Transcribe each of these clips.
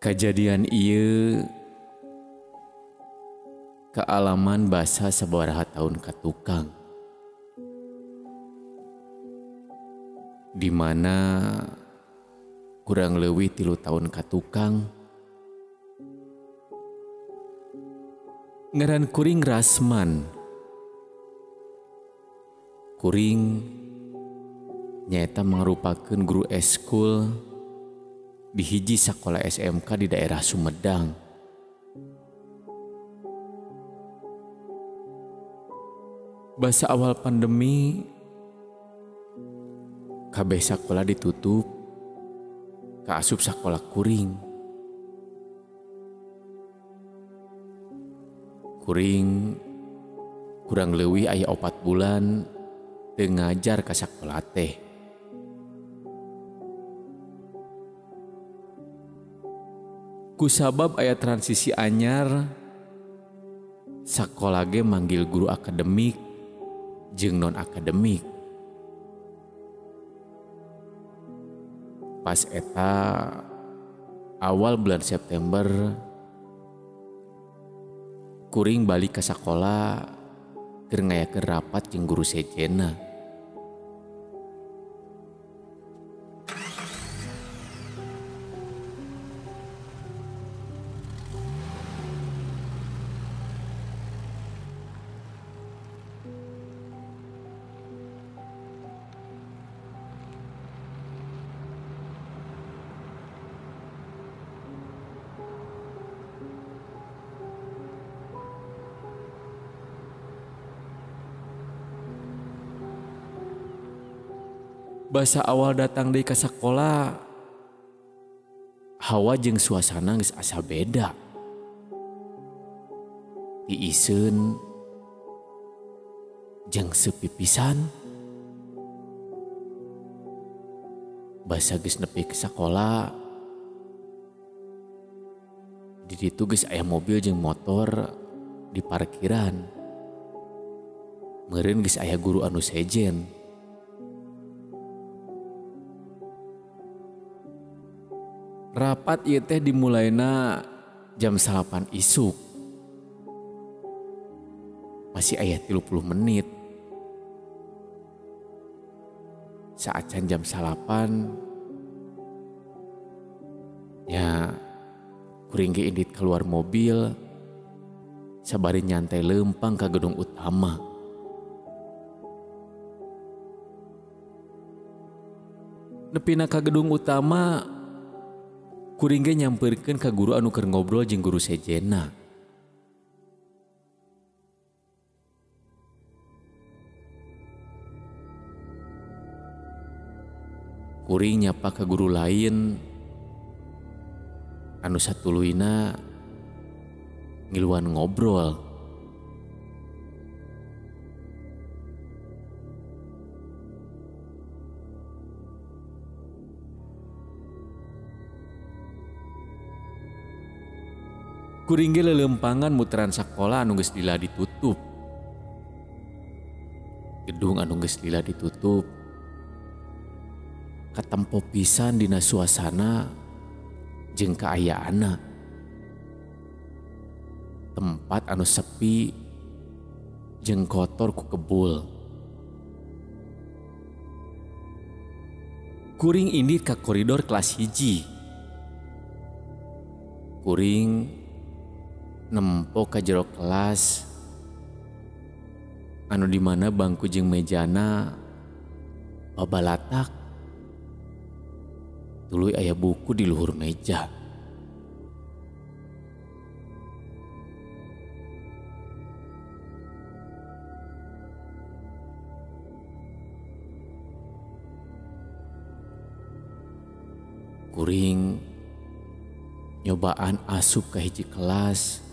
Kajadian ieu kaalaman basa sabaraha tahun ka tukang, di mana kurang leuwih 3 tahun ka tukang. Ngaran kuring Rasman. Kuring nyaeta mangrupakeun guru eskul di hiji sakola SMK di daerah Sumedang. Basa awal pandemi, kabeh sakola ditutup, kaasup sakola kuring. Kuring kurang leuwih aya 4 bulan teu ngajar ka sakola teh. Kusabab aya transisi anyar, sakola ge manggil guru akademik jeung non akademik. Pas eta awal bulan September, kuring balik ka sakola keur ngayakeun rapat jeung guru sejena. Basa awal datang deui ka sakola, hawa jeung suasana geus asa beda. Tiiseun jeung sepi pisan. Basa geus nepi ka sakola, di ditu geus aya mobil jeung motor di parkiran. Meureun geus aya guru anu sejen. Rapat ieu teh dimulaina jam 9 isuk. Masih aya 30 menit. Saacan jam 9 nya kuring ge indit keluar mobil sabari nyantai leumpang ka gedung utama. Nepina ka gedung utama, kuring ge nyamperkeun ka guru anu keur ngobrol jeung guru sejena. Kuring nyapa ka guru lain anu satuluyna ngiluan ngobrol. Kuring ge leuleumpangan muteran sakola anu geus lila ditutup. Gedung anu geus lila ditutup katempo pisan dina suasana jeung kaayaanna. Tempat anu sepi jeung kotor ku kebul. Kuring indit ka koridor kelas 1. Kuring nempo ka jero kelas anu di mana bangku jeung mejana babalatak. Tuluy aya buku di luhur meja. Kuring nyobaan asup ka hiji kelas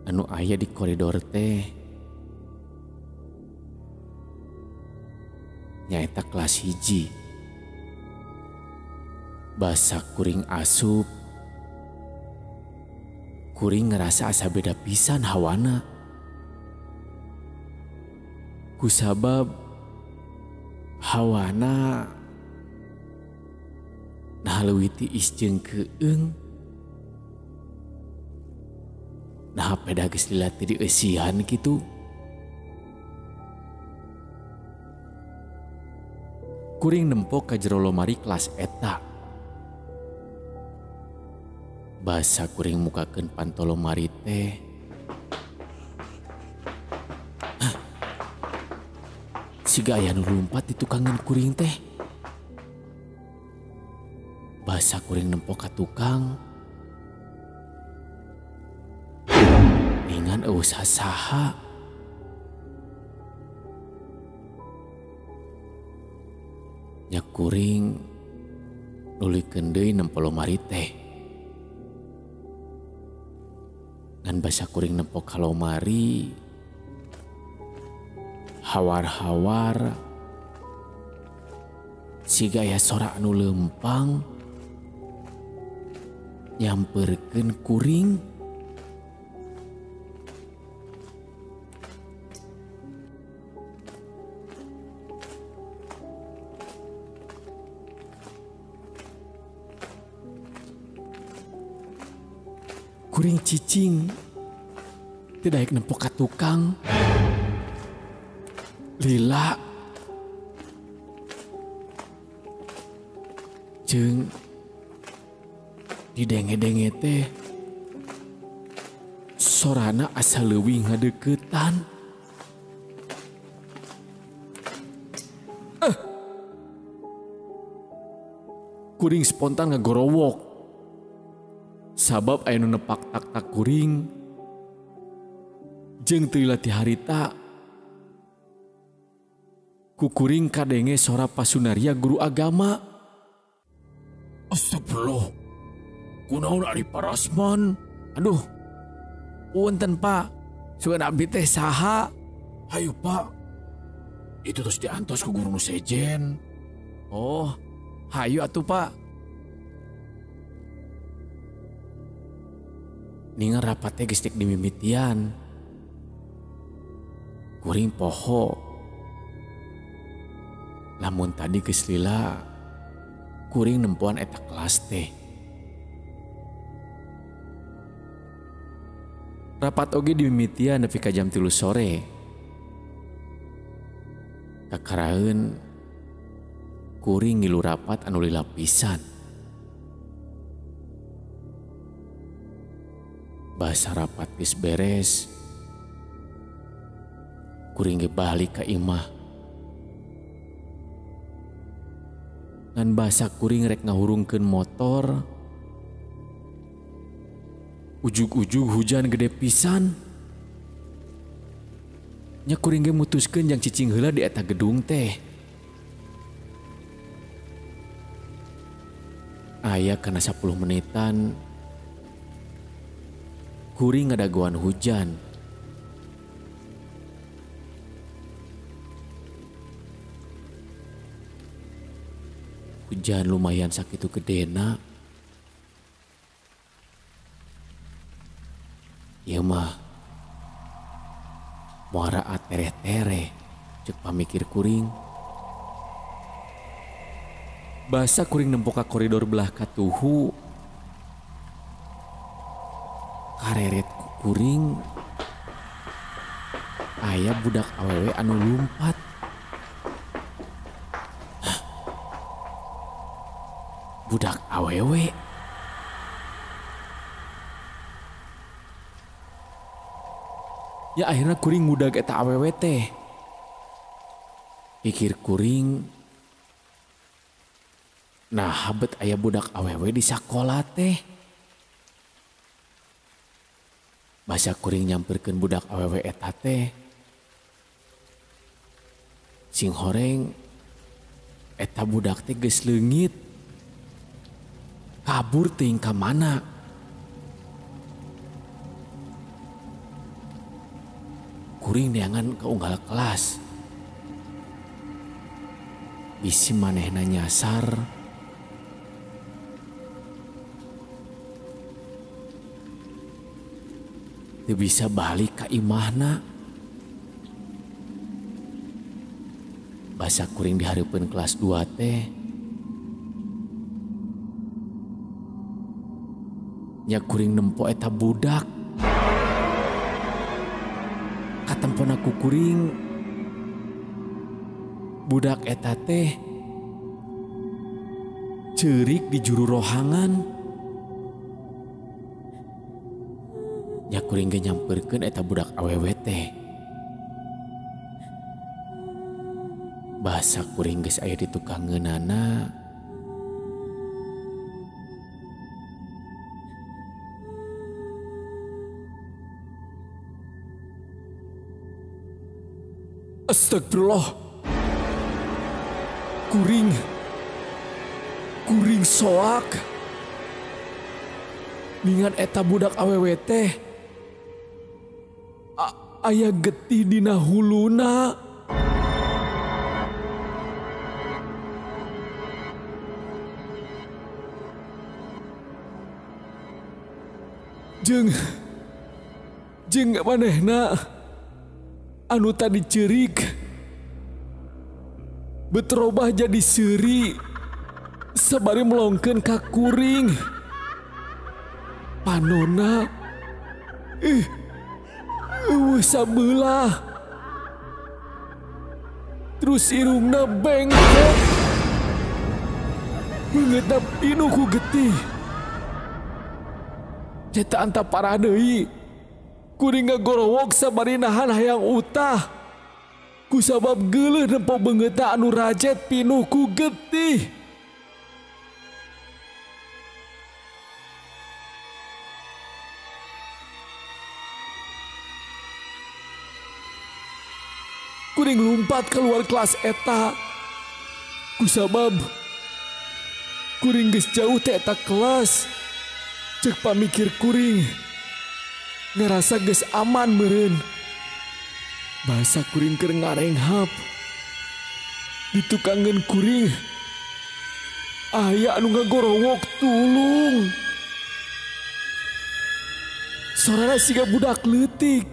anu aya di koridor teh, nyaeta kelas 1. Basa kuring asup, kuring ngerasa asa beda pisan hawana. Kusabab hawana Nah leuwih tiis jeung keung. Nah peda geus lila teu dieusian kitu. Kuring nempo ka jero lomari kelas eta. Basa kuring mukakeun panto lomari teh. Hah. Siga aya nu lumpat di tukangan kuring teh. Basa kuring nempo ka tukang. Ningan eueuh saha. Nya kuring nuluykeun deui nempo lomari teh. Ngan basa kuring nempo ka lomari hawar-hawar siga aya sora anu leumpang nyamperkeun kuring. Kuring cicing teu daek nempo ka tukang. Lila jeung didenge-denge teh sorana asa leuwih ngadeuketan. Kuring spontan ngagorowok. Sabab aya nu nepak tak-tak kuring jeung teu lila ti harita ku kuring kadenge sora Pasunaria guru agama. Astagfirullah, kunaon ari Parasman? Aduh, punten Pak, sugan abdi teh saha? Hayu Pak, itu terus diantos ku guru nu sejen. Oh, hayu atuh Pak. Ningan rapatnya geus dik dimimitian. Kuring poho. Lamun tadi geus lila kuring nempoan eta kelas teh. Rapat oge dimimitian nepi ka jam 3 sore. Kakaraeun kuring ngilu rapat anu lila pisan. Basa rapat geus beres, kuring ge balik ka imah. Ngan basa kuring rek ngahurungkeun motor, ujug-ujug hujan gede pisan. Nya kuring ge mutuskeun jang cicing heula di eta gedung teh. Aya kana 10 menitan kuring ngadagoan hujan. Hujan lumayan sakitu gedena. Ieu mah muara tereh-tereh cek pamikir kuring. Basa kuring nempo ka koridor belah katuhu. Kareret kuring aya budak awewe anu lumpat. Hah? Budak awewe. Ya akhirnya kuring ngudag eta awewe teh. Pikir kuring, nah bet aya budak awewe di sakola teh. Basa kuring nyamperkeun budak awewe eta teh. Sing horeng eta budak teh geus leungit. Kabur teuing ka mana. Kuring neangan ka unggal kelas. Bisi manehna nyasar. Teu bisa balik ka imahna. Basa kuring dihareupeun kelas 2 teh. Nya kuring nempo eta budak. Katempona ku kuring budak eta teh ceurik di juru rohangan. Nya kuring ge nyamperkeun eta budak awewe teh. Bahasa kuring geus aya di tukangeunana. Astagfirullah. Kuring soak. Ningan eta budak awewe teh aya getih dina huluna. Jeung manehna anu tadi ceurik beterobah jadi seuri sabari melongkeun ka kuring. Panona eueuh sabelah. Terus irungna bengkok. Beungeutna pinuh ku getih. Ceta anta parah deui. Kuring ngagorowok sabari nahan hayang utah. Kusabab geuleuh nempo beungeutna anu rajet pinuh ku getih. Kuring lumpat keluar kelas eta. Kusabab kuring geus jauh teh eta kelas. Cek pamikir kuring ngerasa geus aman meureun. Bahasa kuring keur ngarenghap. Ditukangeun kuring aya anu ngagorowok tulung. Sorana siga budak leutik.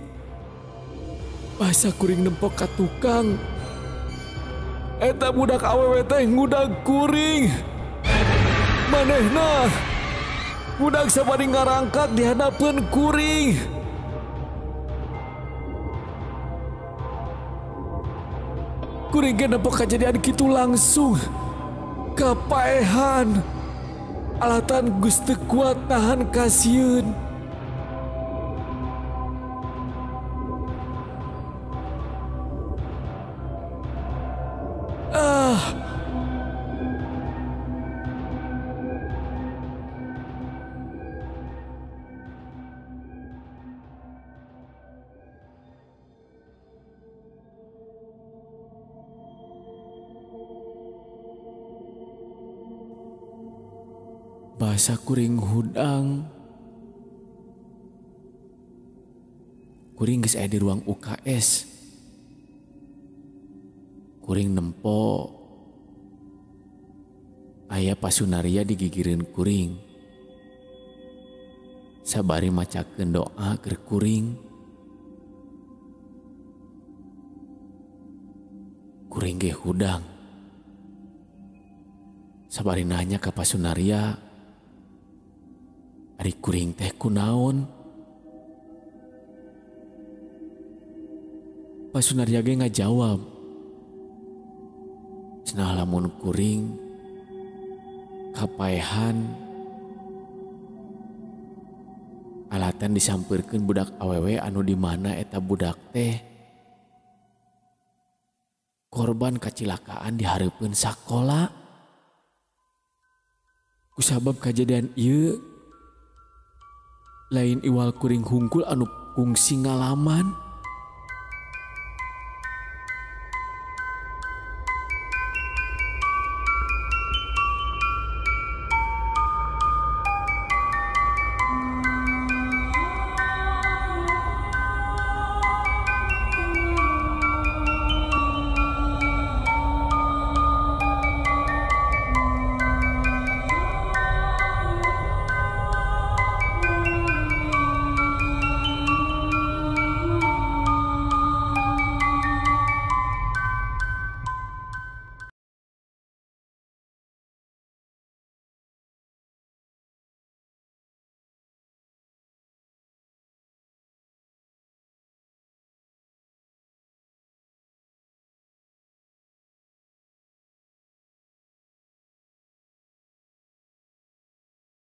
Bahasa kuring nempok ka tukang. Eta budak awewe teh ngudag kuring. Manehna budak sabari ngarangkak di hadapeun kuring. Kuring ge nempo kajadian kitu langsung kapaehan. Alatan geus teu kuat nahan kasieun. Bahasa kuring hudang. Kuring geus aya di ruang UKS. Kuring nempo aya Pasunaria digigireun kuring. Sabari macakeun doa keur kuring. Kuring ge hudang. Sabari nanya ka Pasunaria, ari kuring teh kunaon? Pasunaria ge ngajawab, cenah lamun kuring kapaehan alatan disampeurkeun budak awewe anu di mana eta budak teh korban kacilakaan di hareupeun sakola. Kusabab kajadian ieu lain iwal kuring hungkul anu kungsi ngalaman.